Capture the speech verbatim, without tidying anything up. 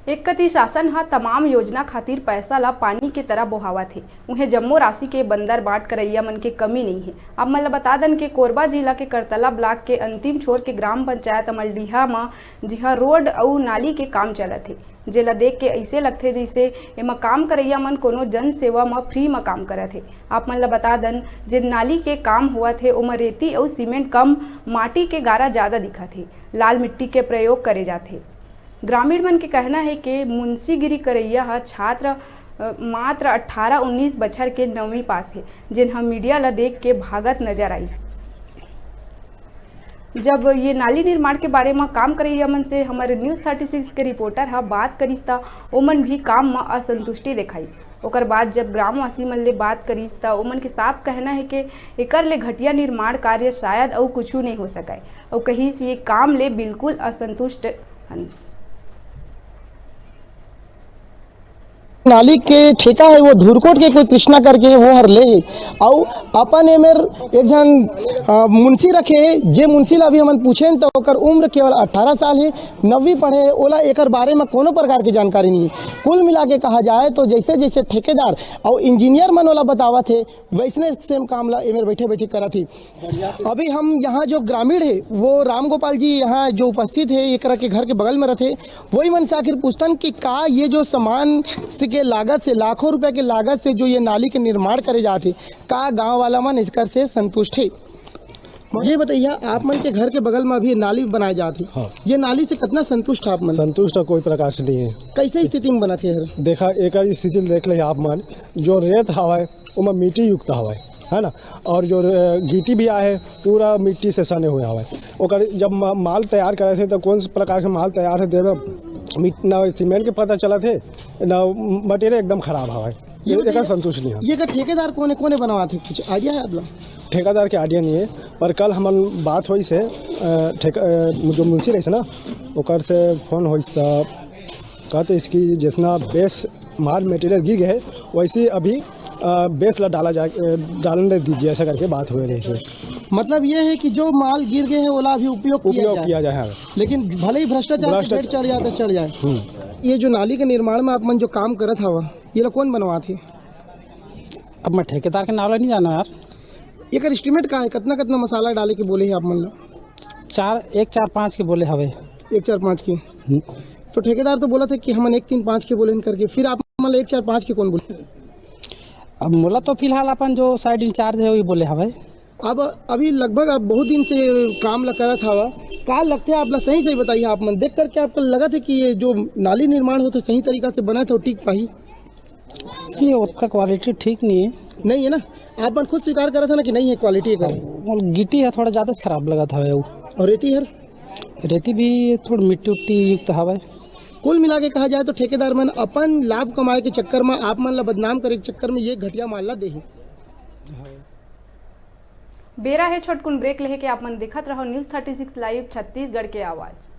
एक कति शासन ह तमाम योजना खातिर पैसा ला पानी के तरह बोहावत हे, उहें जम्मो राशि के बंदर बांट करइया मन के कमी नइ हे। आप मन ला बता दन के कोरबा जिला के करतला ब्लॉक के अंतिम छोर के ग्राम पंचायत अमलडीहा म जिहां रोड अउ नाली के काम चलत हे, जेला देख के अइसे लगथे जइसे एमा काम करइया मन कोनो जन सेवा म फ्री म काम करत हे। आप मन ला बता दन, जे नाली के काम होवत हे, ओमा रेती अउ सीमेंट कम, माटी के गारा जादा दिखत हे। लाल मिट्टी के प्रयोग करे जाथे। ग्रामीण मन के कहना हे के मुंशीगिरी करइया ह छात्र, अ, मात्र अठारह उन्नीस बछर के नवीं पास हे, जेन ह मीडिया ल देख के भागत नजर आइस। जब ये नाली निर्माण के बारे म काम करइया मन से हमर न्यूज़ थर्टी सिक्स के रिपोर्टर ह बात करिस, त ओमन भी काम म असंतुष्टि देखाइस। ओकर बाद जब ग्रामवासी मन ले बात करिस, त ओमन के साफ कहना हे के एकर ले घटिया निर्माण कार्य शायद अउ कुछु नइ हो सकय। अउ कहिस, ये काम ले बिल्कुल असंतुष्ट हन। नाली के ठेका हे, वो धुरकोट के कोई कृष्णा करके हे, वो हर ले हे। अउ अपन एमेर एक झन, अ, मुंशी रखे हे, जे मुंशी ला अभी हमन पूछेन, त ओकर उम्र केवल अठारह साल हे, नवीं पढ़े हे, ओला एकर बारे म कोनो प्रकार के जानकारी नइ हे। कुल मिला के कहा जाए, तो जइसे जइसे ठेकेदार अउ इंजीनियर मन ओला बतावत हे, वइसने सेम काम ला एमेर बइठे बइठे करत हे। अभी हम यहाँ जो ग्रामीण हे, वो रामगोपाल जी यहाँ जो उपस्थित हे, एकरा के घर के बगल में रथे, वही मन से आखिर पूछथन कि का ये जो सामान से के लागत से, लाखों रुपया के लागत से जो ये नाली के निर्माण करे जात हे, का गाँव वाला मन एकर से संतुष्ट हे? ये बताइए, आप मन के घर के बगल में अभी नाली बनाए जात हे, हाँ। ये नाली से कितना संतुष्ट आप मन? संतुष्ट तो कोई प्रकार से नहीं है। कैसे स्थिति में बनत हे हर? देखा, एकर स्थिति देख ले आप मन, जो रेत हवय, ओमा मिट्टी युक्त हवय, है ना, और जो, अ, गिट्टी भी आहे, पूरा मिट्टी से सने हुए हवय। ओकर जब मा-, माल तैयार करे थे, तो कौन से प्रकार के माल तैयार है, देवे मिट-, ना सीमेंट के पता चलत हे, ना मटेरियल एकदम खराब हवय। ये ये बताइए, एकर संतुष्ट नहीं है। ये का ठेकेदार कोने, कोने बनवात हे, कुछ आइडिया है आप लोग? ठेकेदार के आइडिया नहीं है, पर कल हमन बात होइस हे, अ, ठेका-, अ, जो मुंशी रहिस ना, ओकर से फोन होइस त कहत रहिस कि जितना बेस माल मटेरियल गिर गए है, वैसे अभी, अ, बेस ला डाला जाए, अ, डालन दीजिए, ऐसा करके बात हुए रहिस हे। मतलब ये है कि जो माल गिर गए है, ओला अभी उपयोग किया उपयोग जाए। किया जाए, हाँ। लेकिन भले ही भ्रष्टाचार के भ्रष्टाचार भेंट चढ़ जाए तो चढ़ जाए। हम्म। ये जो नाली के निर्माण में आप मन जो काम करत हवा, ये ला कौन बनवात हे? अब मैं ठेकेदार के नाम ला नहीं जाना यार। एकर एस्टिमेट का है, कितना कितना मसाला डाले के बोले हे आप मन ला? चार, एक चार पाँच के बोले हवे। एक चार पाँच के? हम्म। तो ठेकेदार तो बोलत हे कि हमन एक तीन पाँच के बोले हन करके, फिर आप मन ला एक चार पाँच के कौन बोले? अब मोला तो फिलहाल अपन जो साइड इंचार्ज है, वही बोले हवे। अब अभी लगभग आप बहुत दिन से काम ला करत हवा, का लगथे आप ला, सही सही बताइए, आप मन देख करके आपको लगत हे कि ये जो नाली निर्माण होथे सही तरीका से बनत हे, ठीक पाही? नहीं, ओतका क्वालिटी ठीक नहीं है। नहीं है ना? आप मन खुद स्वीकार करत हो ना कि नहीं है क्वालिटी एकर? वो गिट्टी है, थोड़ा ज्यादा खराब लगत हवे वो। और रेती हर? रेती भी थोड़ा मिट्टी उट्टी युक्त हवे। कुल मिला के कहा जाए तो ठेकेदार मन अपन लाभ कमाए के चक्कर में, आप मन ला बदनाम करे के चक्कर में ये घटिया माल ला देही। बेरा हे छोटकुन ब्रेक लेहे के, आप मन देखत रहो news thirty six live Chhattisgarh के आवाज।